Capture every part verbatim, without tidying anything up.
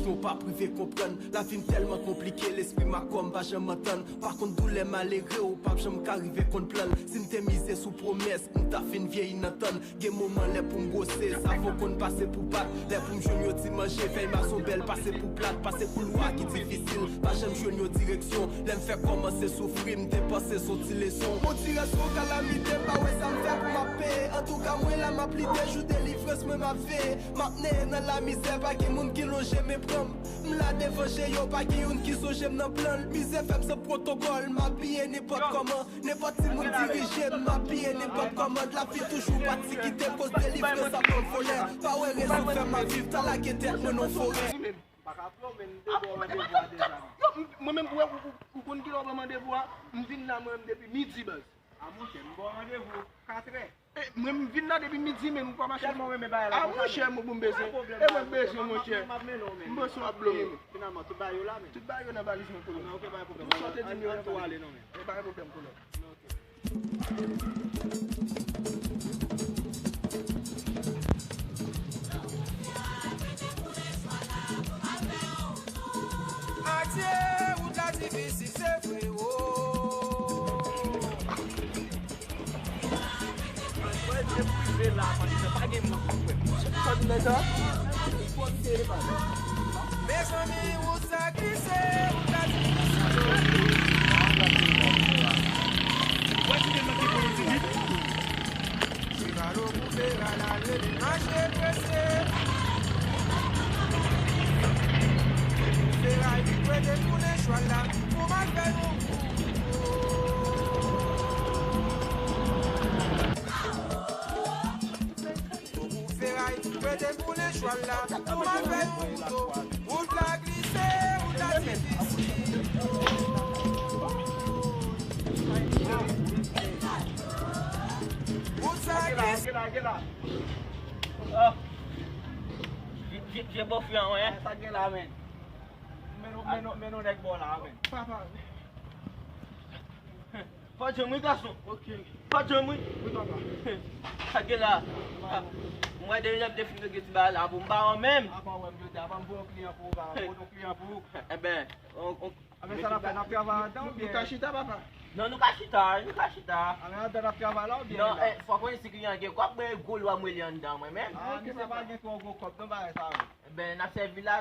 Yo p ap rive konprann, lavi m tèlman konplike, lespri m ak kò m pa janm antann. Pa konn doulè malere, ou p ap janm ka rive konn plan l. Si m te mize sou pwomès, m ta fin vyeyi nan tann. Gen moman lè pou m bwose, savon konn pase pou pat. Lè pou m jwenn yon ti manje, fèy mazon bèl pase pou plat. Pase koulwa ki difisil, pa janm jwenn yon direksyon. Lè m fèk kòmanse soufri, m te panse s on ti leson. Montirès, yon kalamite, m pa wè sa m fè pou m ap peye. Antouka, mwen la, m ap lite, jou delivrans mwen m ap veye. M ap neye nan lamizè, pa gen moun ki lonje men pran m. M la devan je yo, pa gen youn ki sonje m nan plan l. Mizè fè m san pwotokòl, m abiye nenpòt kòman. Nenpòt timoun dirije m, m abiye nenpòt kòman. Lavi toujou pati kite m koz delivrans ap ban m volè. Pa wè rezon k fè m ap viv, ta lage tèt mwen nan forè. Pa ka fè w, men m te ba w randevou a deja. Yo, m- mwen menm, ou, ou, ou, ou konn kilè w ban m randevou a? M vin la, mwen menm, depi midi, baz. A, monchè, m ba w randevou katrè. E, mwen, m vin la depi midi, men m pa mache. Tèlman w renmen bagay la konsa, monchè, men. Mwen, bon, m bezwen. E mwen, m bezwen, monchè. M ap mennen w, men. M bezwen w ap bloke, men. Finalman, tout bagay yo la, men. Tout bagay yo nan valiz mwen, kolo. Men, ok, pa gen pwoblèm. Ou sot di m yo nan valiz. Ann tou ale, non, men. E pa gen pwoblèm, kolo. Ok. Adye, wout la difisil, se vre, o. Mwen, mwen, mwen prive la, paske pa gen moun pou kwè. Sa di nèg la? Mezanmi, wout sa glise, wout la difisil. Wè, ti nèg la ki pou nou di vit. Chevalo pou feray la, leve mache prese. Pou feray, pou prete tounen chwal la, pou m al fè yon Pou feray, pou prete tounen chwal la, pou m al fè yon kouto, wout la glise, wout la difisil. Wout sa glise. Gen la, gen la. Ah. Vye, vye, vye bòf lan, wi. Sa gen la, men. Men nou, men nou, men nou nèg bò la, men. Papa. Fò djanm wi, gason. Ok. Fò djanm wi. Wi, papa. Sa gen la. Ah, m wè deja m te fin regle ti bagay la pou m ba w menm. Apa w wè m jodi a, apa m voye yon kliyan pou ou, papa, m voye yon kliyan pou ou. Enben, on, on, a, men sa n ap fè, n ap travay andan oubyen? Nou ka chita, papa? Non, nou ka chita, nou ka chita. A, men andan n ap travay la oubyen la? Non, eh, fò konnen si kliyan gen kòb, mwen gwo lwa mwen li anndan mwen menm. A, misye pa gen twò gwo kòb, non, bagay sa yo. Enben, n ap sèvi la.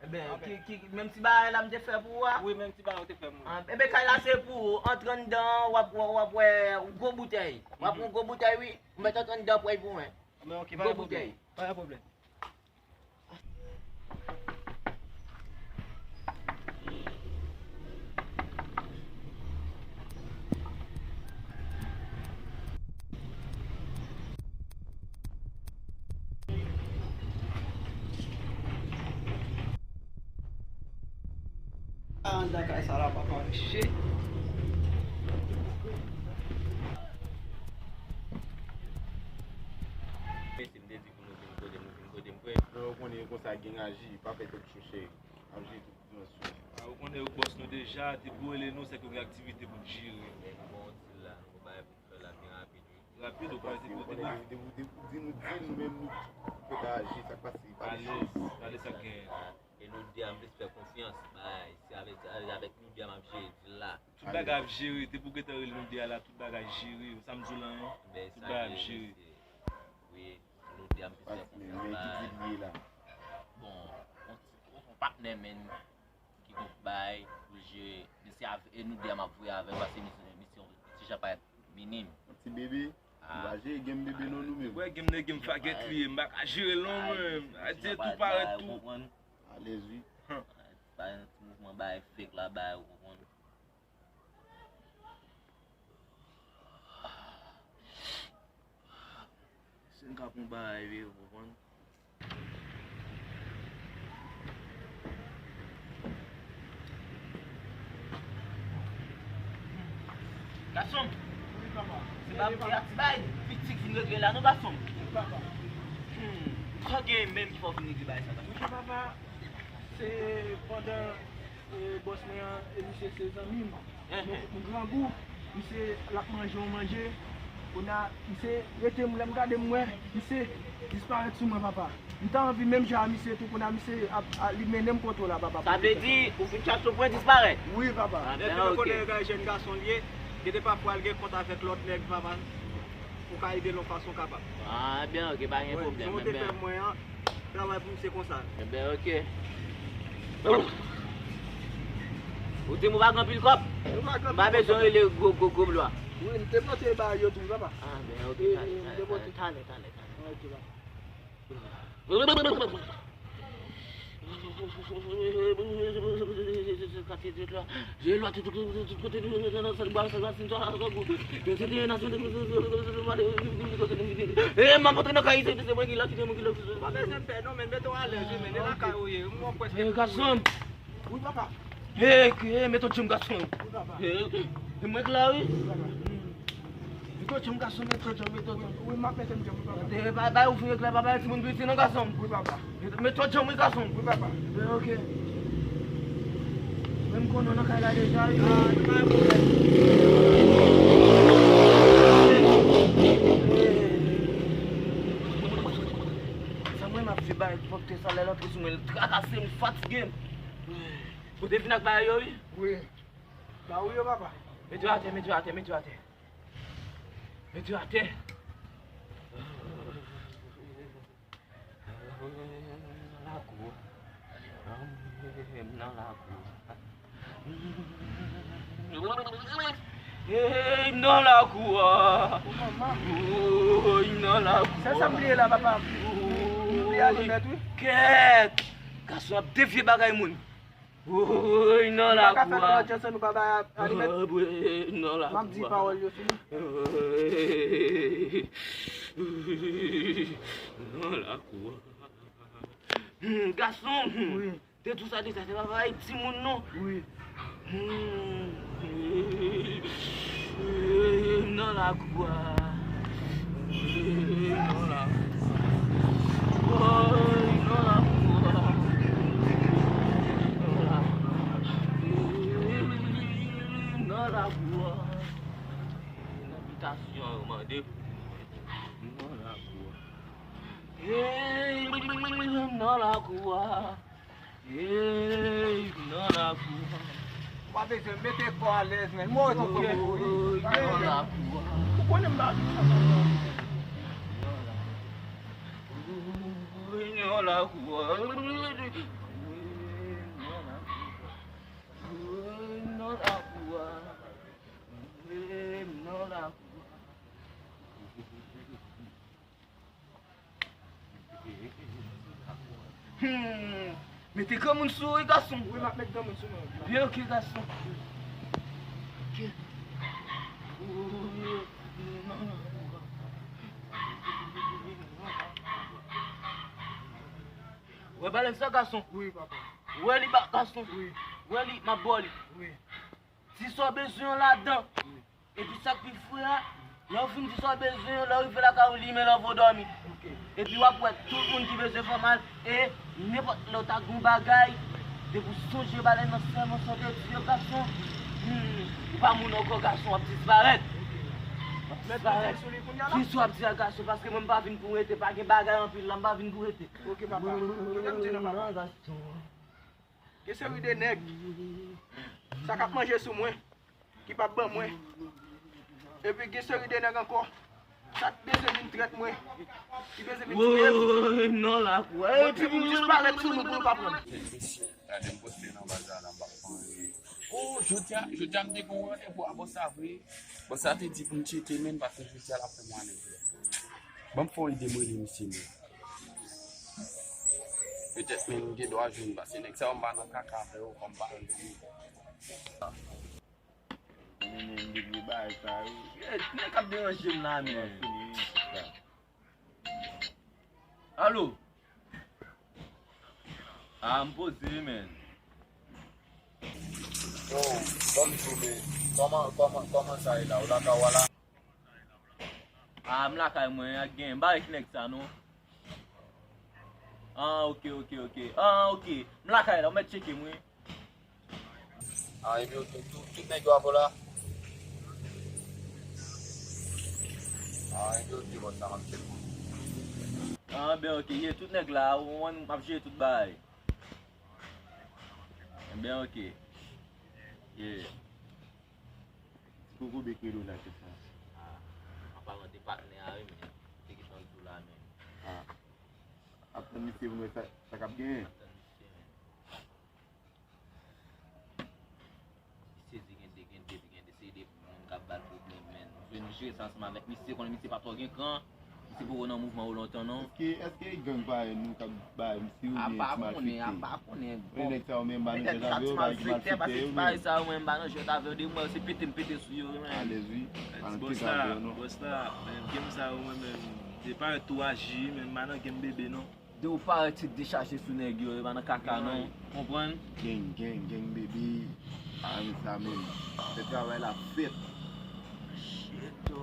Enben, ki, ki, menm ti bagay la m te fè pou ou a? Wi, menm ti bagay ou te fè pou mwen. A, enben, kay la se pou ou. Antre anndan, w ap, w ap, w ap wè gwo boutèy. W ap pran gwo boutèy, wi. Ou mèt antre anndan, pran pou mwen. Men, ok, pa gen pwoblèm. Gwo boutèy. Pa gen pwoblèm. Anndan kay sa la, papa, mesye. Mesye, m te di pou nou vin kote m, nou vin kote m, frè. Lè w konnen e konsa gang aji, pa fè tèt cho, cheri. Ap jere tout dimansyon. A, ou konnen yo bòs nou deja, depi yo rele nou, se ke gen aktivite pou n jere. Men nou gen yon dil la, nou gen yon bagay pou n fè la byen rapid, wi. Rapid, ou pa rete kote nou. Depi, depi, depi w di nou dil, nou menm nou fèk aji, sa k pase, pale chans. Pale, pale sa k genyen. E nou de a, m plis fè konfyans, bay, se avèk, avèk nou de a m ap jere dil la. Tout bagay ap jere, depi w gentan rele nou de a la, tout bagay jere, sa m di w la, hein. Tout bagay ap jere. Wi, nou de a m plis fè konfyans, bay. Bon, yon ti, yon patnè, men, ki gon bay pou jere. Men se avè-, e nou de a m ap voye avè l, paske misyon, misyon ti jan pa minim. Yon ti bebe, nou pa jere gen bebe non nou menm. Wè, gen m nèg m fagèt li ye, m pa ka jere l non mwen. Adye, tou parèt tou. Alèz wi. Bay yon ti mouvman bay fake la, bay, ou konprann. Se n ka pran bagay vre, ou konprann? Gason m! Wi, papa. Se pa pou ti bay piti k vin regle la, non, gason m. Wi, papa. Hmm. Sa w genyen menm ki fè w vin regle bagay sa, gason m? Monchè, papa, se pandan E, bòs mwen an, e misye se zanmi m. Nou, nou grangou, misye l ap manje yon manje. Kounye a, misye rete m, lè m gade m wè, misye disparèt sou mwen, papa. M ta anvi menm jan a misye tou, kounye a misye ap, a, li mennen m kote w la, papa. Sa vle di, ou fin chache yon pwen disparèt? Wi, papa. Ah, lè ben, fin ok. Konnen yon jèn gason li ye, gen de pafwa l gen kont avèk lòt nèg, papa. Ou ka ede l yon fason kapab. Ah, ben, ok, pa gen pwoblèm. Wi, jan w te fè mwen an, travay pou misye konsa. Eben, ok. Ou di m ou pa gen anpil kòb? M pa gen anpil kòb, papa. M pa bezwen rele gwo, gwo, gwo blo a. Wi, m te pote ba yo tou, papa. Ah, ben, ok, talè, talè, talè. Talè, talè, talè. Ok, papa. E, m ap antre nan kay, se mwen ki la, kite mwen ki la. Pa bezwen pè non, men mete w alèz, wi, men e lakay ou ye, m wè w prèske. E, gason. Wi, papa. E, e, mete w djanm, gason. Wi, papa. E, e, mwen k la, wi. Wi, papa. Mete w djanm, gason, mete w djanm, mete w djanm. Wi, m ap mete m djanm, wi, papa. E, bay, bay, ou fin eklè, papa, timoun piti non, gason. Wi, papa. Mete, mete w djanm, wi, gason. Wi, papa. E, ok. Men m konnen w nan kay la deja, wi. Ah, se pa yon pwoblèm. Sa mwen m ap viv bay, pòte sa lè l antre sou mwen, l trakase m, fatige m. Ou te vin ak bagay yo, wi? Wi. Ba ou yo, papa. Met yo atè, met yo atè, met yo atè. Met yo atè. Nan lakou a. Nan lakou a. Hey, nan lakou a. Woy, nan lakou a. Se sa m bliye la, papa. M bliye ale nèt, wi. Kèt. Gason ap devye bagay moun. Woy, nan lakou a. Woy, nan lakou a. M ap di pawòl yo fini. Nan lakou a. Hmm, gason, hmm. Wi. Te di w sa deja, se pa bagay timoun non. Wi. Hmm. Nan lakou a. Nan lakou a. Woy, nan lakou a. Nan lakou a. Nan lakou a. Nan bitasyon an, yo mande. Nan lakou a. Hey, nan lakou a. Hey, nan lakou a. Ou pa bezwen mete kò alèz, men. Mwen, nan lakou a. Ou konnen m pa vin nan lakou a. Nan lakou a. Nan lakou a. Nan lakou a. Hmm. Mete granmoun sou ou, wi, gason. Wi, m ap met granmoun sou mwen. Byen, ok, gason. Ok. Wè balèn sa, gason. Wi, papa. Wè li ba, gason. Wi. Wè li, m ap ba w li. Wi. Di sa w bezwen an ladan. Wi. Epi sa k pi fre a, lè w fin di sa w bezwen an, lè w rive lakay ou, limen lanv ou dòmi. Ok. Epi w ap wè tout moun ki bezwen fè mal, e nenpòt lè w ta gen yon bagay, depi w sonje balèn nan sèlman san te di yo, gason, hmm, ou pa moun ankò, gason, w ap disparèt. W ap disparèt. Kisa w ap di a, gason, paske mwen m pa vin pou rete, pa gen bagay anpil la, m pa vin pou rete. Ok, papa. Kite m di non, papa. Gason. Gen seri de nèg, sa k ap manje sou mwen, ki p ap ban mwen. Epi gen seri de nèg ankò, sa k bezwen vin trèt mwen, ki bezwen vin touye m. Woy, nan lakou a. Mwen di pou m disparèt sou nou, pou nou pa pran m. Mesye, gade m poste nan baz la, m p ap fè anyen. O, jodi a, jodi a m te gen yon randevou a bòs la vre. Bòs la te di pou m tcheke men, paske jodi a l ap fè mwannen vre. Ban m fè yon ide, m rele misye menm. Petèt menm m gen dwa jwenn, paske nèg sa yo m pa nan kaka avè yo, fò m pa rele yo. Mennen m depi bagay sa yo. Nèg k ap deranje m la menm. Alo? Ah, m poze, menn. Yo, ban m di w, men, kòman, kòman, kòman sa ye la? Ou lakay ou a la? Ah, m lakay mwen, ak gen, m pa wè ki nèg sa, non. Ah, ok, ok, ok. Ah, ok. M lakay la, ou mèt tcheke m, wi. Ah, ebyen, ok. Tout, tout nèg yo avè w la? Ah, ebyen, ok, bòs la, m ap tcheke w. Ah, ben, ok, ye, tout nèg la, ou konprann, m ap jere tout bagay. Ben, ok. Ye. Ti Koko Bek rele w nan kesyon. Ah, an palan de patnè a, wi, men. Te gentan di w la, men. Ah. Ap tann misye pou nou wè sa, sa k ap genyen. Ap tann misye, men. Misye di gen de, gen de, gen de, se de moun k ap ba l pwoblèm, men. Jwenn jwe sa ansanm avèk misye, konnen misye pa twò gen kran. Misye poko nan mouvman yo lontan, non. Èske, èske gang parèy nou k ap bay misye oubyen ti malfektè? A pa konnen, a pa konnen. Bon, nèg sa yo menm ba nou jwèt avè yo, bagay ki malfektè, paske ti parèy sa yo menm ba nou jwèt avè yo, de mwen se pete m pete sou yo, men. Alèz, wi. Pa nan kèk avè yo, non. Bòs la, men, game sa yo, mwen menm, de parèy tou aji, men m pa nan game bebe, non. De ou parèt se dechaje sou nèg yo, yo pa nan kaka non. Konprann? Gang, gang, gang, baby. Pa renmen sa menm. Fè travay la fèt. Shit, yo.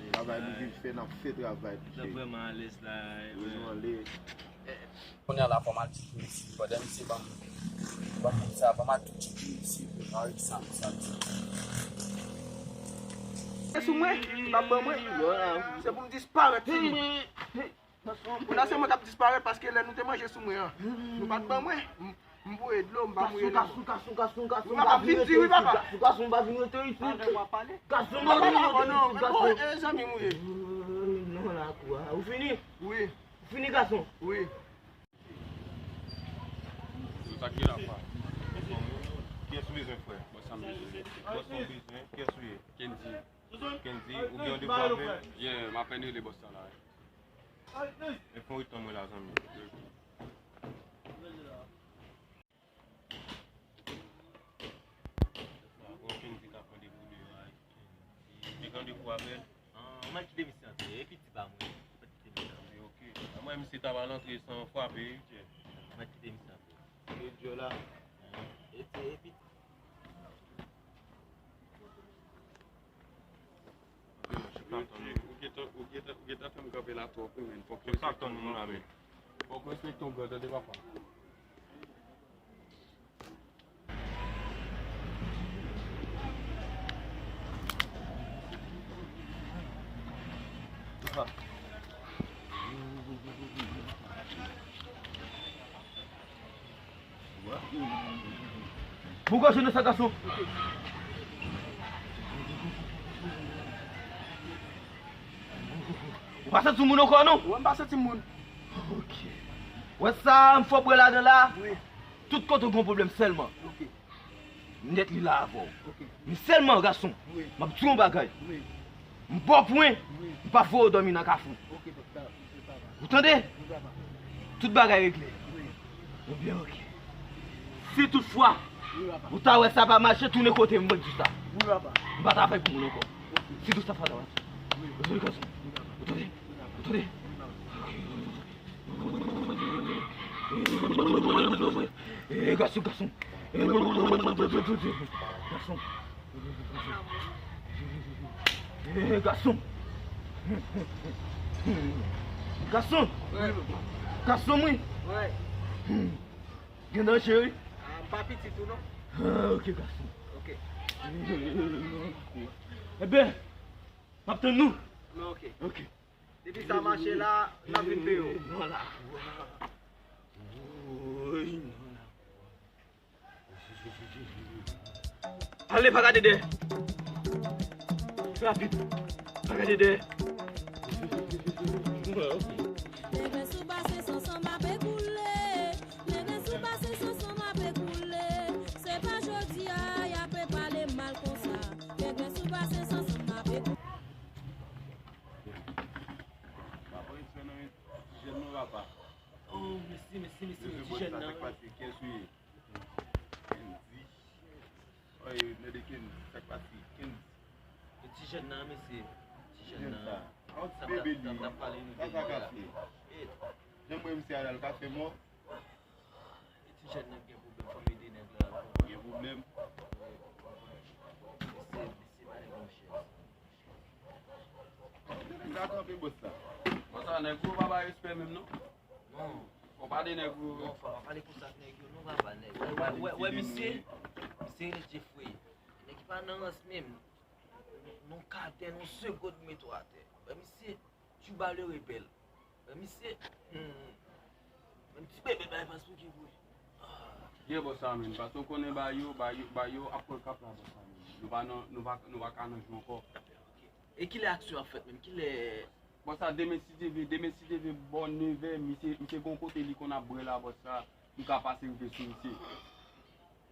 Travay nou vin fè, n ap fè travay, pitit. Vrèman alèz la. Wi, nou anlè. Kounye a la, fò m al tcheke misye. Pandan misye ban m, ban m sa, ban m al tou tcheke misye pou m wè sa, sa di. Se sou mwen, li p ap ban mwen. Se pou m disparèt sou li. Kounye a se mwen k ap disparèt paske lè nou te manje sou mwen an, nou pa t ban mwen. M, m voye dlo, m pa voye dlo. Gason, gason, gason, gason, gason, m pa vin rete isit. Gason, gason, m pa vin rete isit. Gason, m pa vin rete isit, gason. E zanmi m ou ye. Non, la kou a. Ou fini? Wi. Ou fini, gason? Wi. Sa ki la, pa? Kiyès ou bezwen, frè? Bòs sa m bezwen. Bòs sa m bezwen. Kiyès ou ye? Kendy. Kendy, ou gen yon devwa avè l? Yeah, m apèn rele bòs sa la. E fon ret tann mwen la, zanmi. Bon, Kendy ka pran de kou deyò a. Kendy. Ou te gen devwa avè l? Ah, ou mèt kite misye antre. E piti pa mwen. Ou mèt kite misye antre. Ok. Mwen, misye ta pral antre san frape, wi, chè. Ou mèt kite misye antre. E djòl la. E, e piti. Ou gentan, ou gentan, ou gentan fè m kanpe la twòp, wi, men. Fòk ou respekte yon moun, men. Fòk ou respekte yon gran, tande, papa. Bon, gason, nan sa, gason. Ou pa santi moun ankò, non? Wè, m pa santi moun. Ok. Wè sa, m fò bwè ladan la. Wi. Tout kote w gen pwoblèm sèlman. Ok. M nèt li la avè w. Ok. Men sèlman, gason, wi, m ap di w yon bagay. Wi. M ba w pwen, wi, m pa voye w dòmi nan kafou. Ok, papa, wi, papa. Ou tande? Wi, papa. Tout bagay regle. Wi. Ebyen, ok. Si toutfwa, wi, papa, ou ta wè sa pa mache, tounen kote m, mwen di w sa. Wi, papa. M pa ta fè pou moun ankò. Ok. Si toutfwa ta mache. Wi. Ou tande, gason? Wi, papa. Ou tande? Wi, papa. Ou tande? Wi, papa. Eh, gason, gason. Gason. Eh, gason. Gason. Wi. Gason, wi. Wi. Gen danje, wi. Ah, m pa pitit ou non. Ah, ok, gason. Ok. Ebyen, m ap tann nou. Ok. Ok. Depi sa mache la, n ap vin peye w. Nan lakou a. Woy, nan lakou a. Ale, pa gade dèyè. Rapid. Pa gade dèyè. Nèg sou pase san sanm ape koule. Nèg sou pase san sanm ape koule. Se pa jodi a, y ape pale mal konsa. Nèg sou pase san sanm ape koule. Papa, respè nan men ti jèn nan, papa. Oh, mèsi, mèsi, mèsi, ti jèn nan. Sa k pase, kiyès ou ye? Kendy. Oy, nèg de Kendy, sa k pase, Kendy? E ti jèn nan, mesye. Ti jèn nan. Sa yon ti bebe li. Sa sa k ap fè? Jan m wè misye a la, l ka fè mò. E ti jèn nan gen pwoblèm, fò m ede nèg la. Gen pwoblèm? Wi. Mesye, mesye pa nèg yon chèz. Nèg la kanpe bòs la. Konsa nèg ou pa bay respè menm non. Non. Ou pa de nèg ou. Non, fò pa pale konsa ak nèg yo non, papa, nèg. Wè, wè, wè, wè, misye, misye rele Jeffrey. Nèg ki pa nan rans menm. Non, non, kaden, non, segond, mete w atè. Wè, misye, Cuba le rebelle. Misye, hmm, menm ti bebe bay paspouki pou li. Ye bòs la menm, paske w konnen ba yo, ba yo, ba yo ap pran kap la bòs la menm. Nou pa nan, nou pa, nou pa ka nan jwe ankò. E kilè aksyon ap fèt menm? Kilè Bòs la demen si Dye vle, demen si Dye vle bò nevè, misye, misye gon kote li konn ap bwè la bòs la, m ka pase rive sou misye.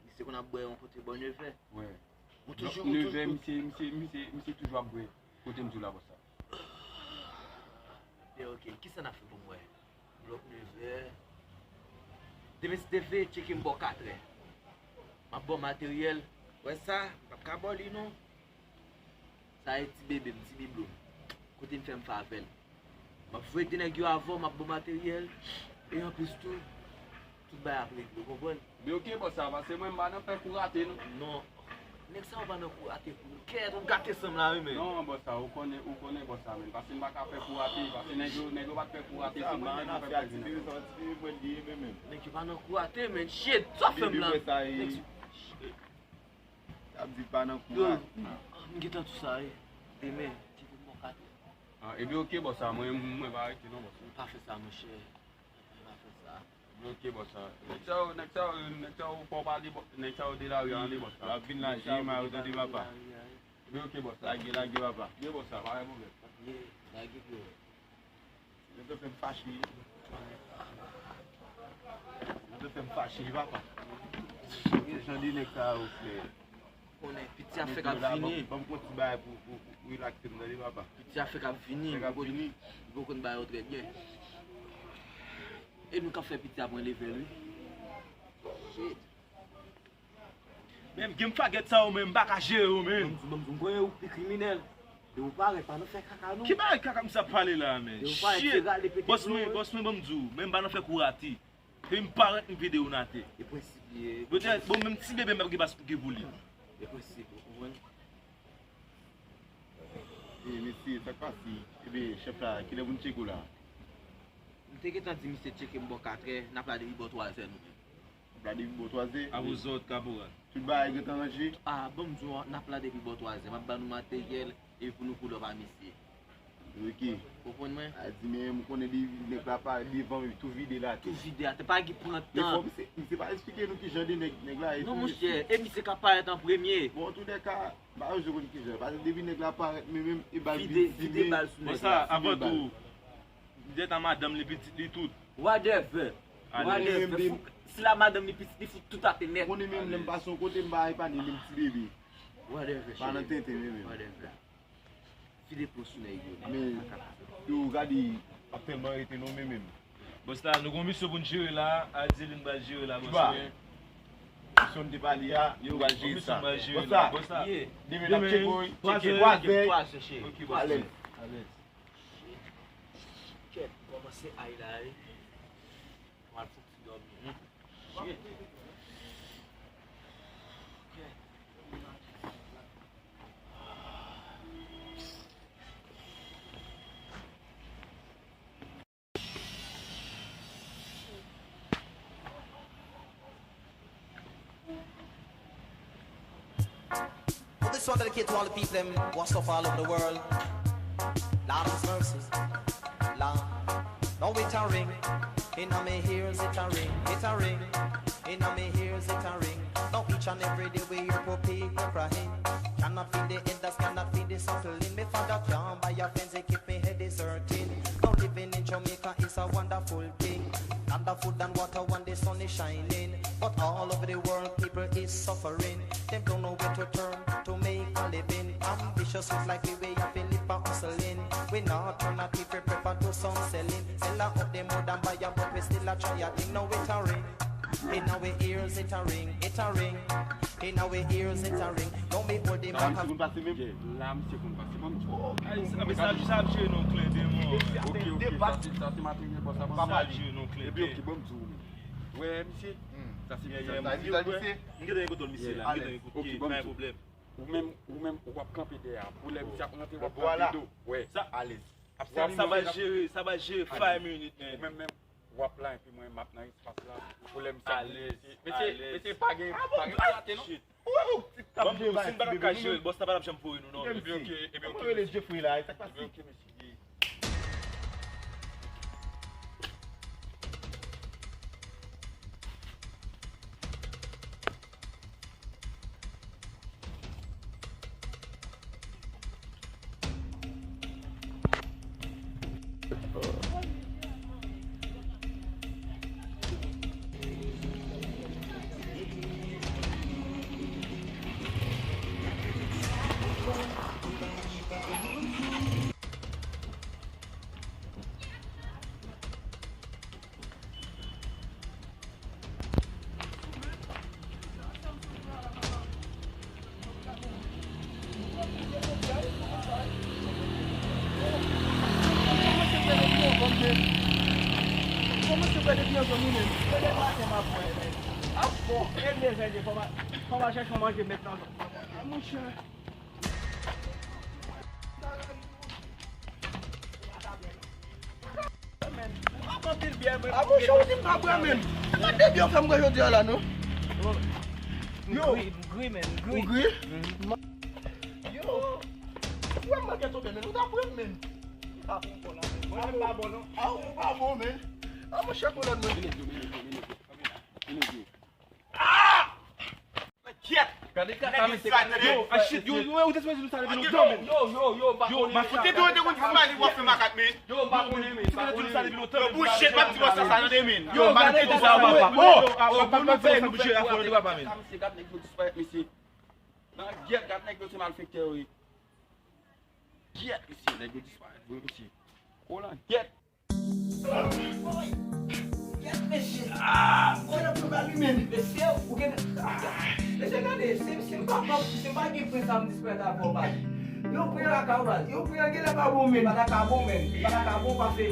Misye konn ap bwè yon kote bò nevè. Wè. Ou toujou, Donk, nevè, misye, misye, misye, misye toujou ap bwè kote m di w la bòs la. Ebyen, oke, kisa n ap fè pou m wè? Blòk nevè. Demen si Dye vle, tcheke m bò katrè. M ap ba w materyèl. Wè sa, m p ap ka ba w li non. Sa e ti bebe m, ti biblo m. Kote m fè m fè avè l. M ap voye de nèg yo avè w, m ap ba w materyèl. E anplis tou, tout bagay ap regle, ou konprann? Men oke bòs la, paske mwen m pa nan fè kou rate non. Non. Nèg sa yo pa nan kou rate pou nou. Kèt, ou gate san m la wi men. Non bòs la, ou konnen, ou konnen bòs la men. Paske m pa ka fè kou rate, paske nèg yo, nèg yo pa t fè kou rate, se mwen menm ki fè kou rate. Nèg yo pa nan kou rate men. Shit, sa w fè m la? Nèg yo Ap di pa nan kou rate. M gentan tou sa wi. Demen, ti kou mò kate. Ah, ebyen oke bòs la, mwen, mwen pa rete non bòs la. Pa fè sa monchè. Pa fè sa. Ebyen oke bòs la. Nèg sa yo, nèg sa yo, nèg sa yo fò w pale bòs, nèg sa yo de lari an de bòs la. L ap vin la, Jim a yo tande papa. Ebyen oke bòs la. Lage, lage papa. Ebyen bòs la, pa gen pwoblèm. Ye, lage bro. Yo te fè m fache. Yo te fè m fache, papa. Ki jan de nèg sa yo, frè? Konnen piti a fèk ap vini. Ban m yon ti bagay pou, pou, pou relakse m, tande, papa. Piti a fèk ap vini. Fèk ap vini. M poko konn ba yo trè byen. E nou k ap fè piti a pran level, wi. Shit. Menm game fagèt sa yo menm, m pa ka jere yo menm. Ban m di, ban m di, m konnen ou pi kriminèl. Depi w parèt, pa nan fè kaka non. Ki bagay kaka misye ap pale la a, men? Depi w parèt, se rale pete dlo. Bòs mwen, bòs mwen, ban m di w, men m pa nan fè kou rate. Depi m parèt, m vide youn atè. E prensip li ye. Petèt, bon, menm ti bebe m p ap gen paspouki pou li. E prensip, ou konprann? E mesye, sa k pase? Ebyen, chèf la, kilè pou n tcheke w la? M te gentan di misye tcheke m bò katrè, n ap la depi bò twazè nou menm. N ap la depi bò twazè? A vozòt, kaporal. Tout bagay gentan ranje? A, ban m di w, n ap la depi bò twazè. M ap ban nou materyèl epi pou nou pull up a misye. Ok. Ou konprann mwen? A di men m konnen depi nèg la parèt devan m, tou vide l atè. Tou vide atè, pa gen pran tan. Defwa misye, misye pa eksplike nou kijan de nèg, nèg la ye tou mesye. Non monchè, e misye k ap parèt an premye. Bon, antoulèka, m pa bezwen konn kijan, paske depi nèg la parèt men menm e bal vide, vide bal sou nèg la. Bon sa, avan tou, m te ta madanm li, pitit li, tout. Whatever. Whatever. Fout, si la madanm li, pitit li, fout tout atè nèt. Konnen menm lè m pase yon kote, m pa epanye menm ti bebe. Whatever, cheri. Pa nan tenten menm. Whatever. Vide pwosou nèg yo. Men, yo gade, ap tèlman rete non men menm. Bòs la, nou gon misyon pou n jere la, Adeline pral jere la, bòs mwen. Misyon n te pale a, nou pral jere sa. Bòs la, demen n ap tcheke w, tcheke twazè. Twazè, cheri. Alèz. Alèz. Kèt, kòmanse ay la wi. Mwen al fouti dòmi wi. Shit. Well, this one dedicated to all the people them who are suffer all over the world. Lord of mercy. Lord. Now it a ring. Inna mi ears it a ring. It a ring. Inna mi ears it a ring. Now each and every day we hear poor people crying. Cannot feed the elders, cannot feed the suckling. Me father can't buy a fence, it keep me head is hurting. Now living in Jamaica is a wonderful thing. Land of food and water when the sun is shining. But all over the world, people is suffering. Them don't know where to turn to make a living. Ambitious youth like we, we have to live for hustling. We not turn a thief, we prefer do some selling. Sell out the mud and buy a boat, we still a try a thing. Now it a ring. Inna we ears it a ring, it a ring. Inna we ears it a ring. Don't be holding back. Sa misye konn pase menm? La misye konn pase, ban m di w. Ay, sa, men sa, sa ap jere non klen demon. Ok, ok, sa se, sa se materyèl bòs la, ban m di w. Sa ap jere non klen demon. Ebyen, ok, ban m di w, men. Wè, misye. Sa se, sa se, sa se misye. M gentan gen kontwòl misye la, m gentan gen kontwòl, pa gen pwoblèm. Ou menm, ou menm, ou ap kanpe dèyè a. Pou lè misye ap rantre, w ap kanpe do. Wè. Sa, alèz. Sa, sa va jere, sa va jere five minutes, man. Ou menm menm, w ap la epi mwen m ap nan espas la. Pou lè misye ap vini, mesye, mesye, pa gen, pa gen kou rate non. Ou wè ou ti tap jere bay ti bebe nou menm. Bòs la pa t ap janm foure nou non. Ebyen ok, ebyen ok. Kòman rele Jeffrey la, sa k pase? Ebyen ok mesye. Domine, se demen maten m ap wè, men. Ah, bon, e mezanmi, fò m a, fò m a chèche yon manje met nan zòn. Ah, monchè. Ah, monchè, ou di m pa bwè, men. Gade byen w fè m bwè jodi a la, non. Yo. M gri, m gri, men, m gri. Ou gri? Yo. Ou wè m manke tonbe, men. Ou ta pran m, men. Ah, ou pa bon, non. Ah, ou pa bon, men. Ah, monchè, kolòn mwen. Vini, vini, vini, vini, vini. Ah! Gyèt! Gade kaka, mesye. Yo, ah, shit, yo, yo, ou te sipoze di nou sa depi lontan, men. Yo, yo, yo, m pa konnen. Yo, m fout te dwe te konn di Smiley w ap fè makak, men. Yo, m pa konnen, men. Ou te sipoze di nou sa depi lontan, men. Yo, bullshit, m ap di w sa, sa, tande, men. Yo, gade kaka, papa. Oh, oh, pou nou fè nou bouche afè de papa, men. Sa, mesye, gad nèg yo disparèt, mesye. Nan gyèt, gad nèg yo se malfektè yo ye. Gyèt, mesye, nèg yo disparèt vre, mesye. Kolan, gyèt. Gyèt, mesye. Ah, kolan pou bal li, men. Mesye, ou gen, mesye, gade, se, se m pa, se m pa gen pwen sa m disparèt avè w, baz. Yo pran lakay ou, baz. Yo pran, genlè pa bon, men. Pa ta ka bon, men. Pa ta ka bon, pase.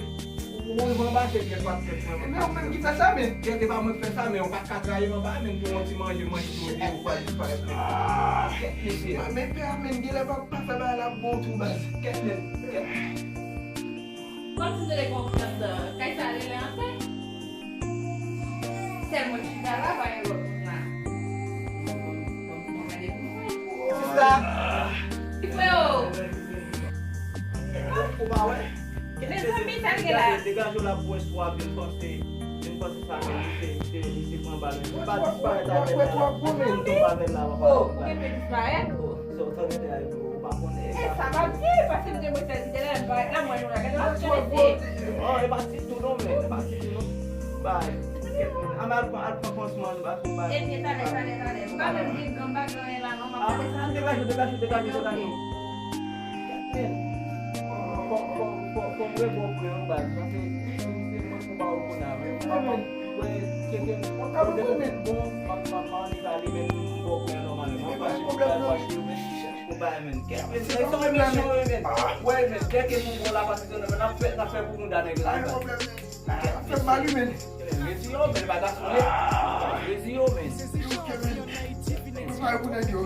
Ou, ou, ou anba, se gyèt pa t fè pwen. E men ou menm ki fè sa, men. Gyèt, e pa mwen k fè sa, men ou pa t ka trayi m anba, men pou yon ti manje, manje tou, epi ou pral disparèt, men. Gyèt, mesye. Men pè a, men, genlè pa, pa fè bagay la bon tou, baz. Gyèt, men. Gyèt. Kòmsi se te konfyans, kay sa rele anfen. Sèl mwen ki chita la, pa gen lòt moun la. Bon, bon, bon, gade pou mwen. Sista. Ti freo. Ou pa wè? Mezanmi, sa l gen la? Degaje w la pou wè si w ap vin panse, vin panse sa, men li se, li se, li se pran bal. Li pa disparèt avè l la. Li tonbe avè l la, papa. Oh, ou gen pè disparèt? Sa w tande la, ou pa konnen. E sa m ap di, paske m te mwen sèl ki te la, m parèt la, mwen, nou la, gade, m ap fè mesye. Oh, e pa ti tou non, men, e pa ti tou non. Bay. An al pran, al pran pansman, nou pa fè bay. Ebyen, talè, talè, talè. M pa menm gen gran, m pa gen anyen la, non, m ap fè sa. Degaje, degaje, degaje, degaje. Kèt, men. Fò, fò, fò, fò m rebo pran yon baz, paske se mwen pou ba ou kounye a, men. Ou pa konn, wè, tcheke, ou ka bon, men. Bon, m ap, m ap, m ap annik ale, men m bo pran nòmalman. M ap pase pou bay, men. Kèt, men, nèg sa yo mechan, wi, men. Wè, men, dèke nou bon la, paske se nan, n ap fè, n ap fè pou nou da nèg la, men. Kèt, men. Fè m mal, wi, men. Reziye w, men, pa gason, men. Reziye w, men. Ok, men. Mwen pare pou nèg yo.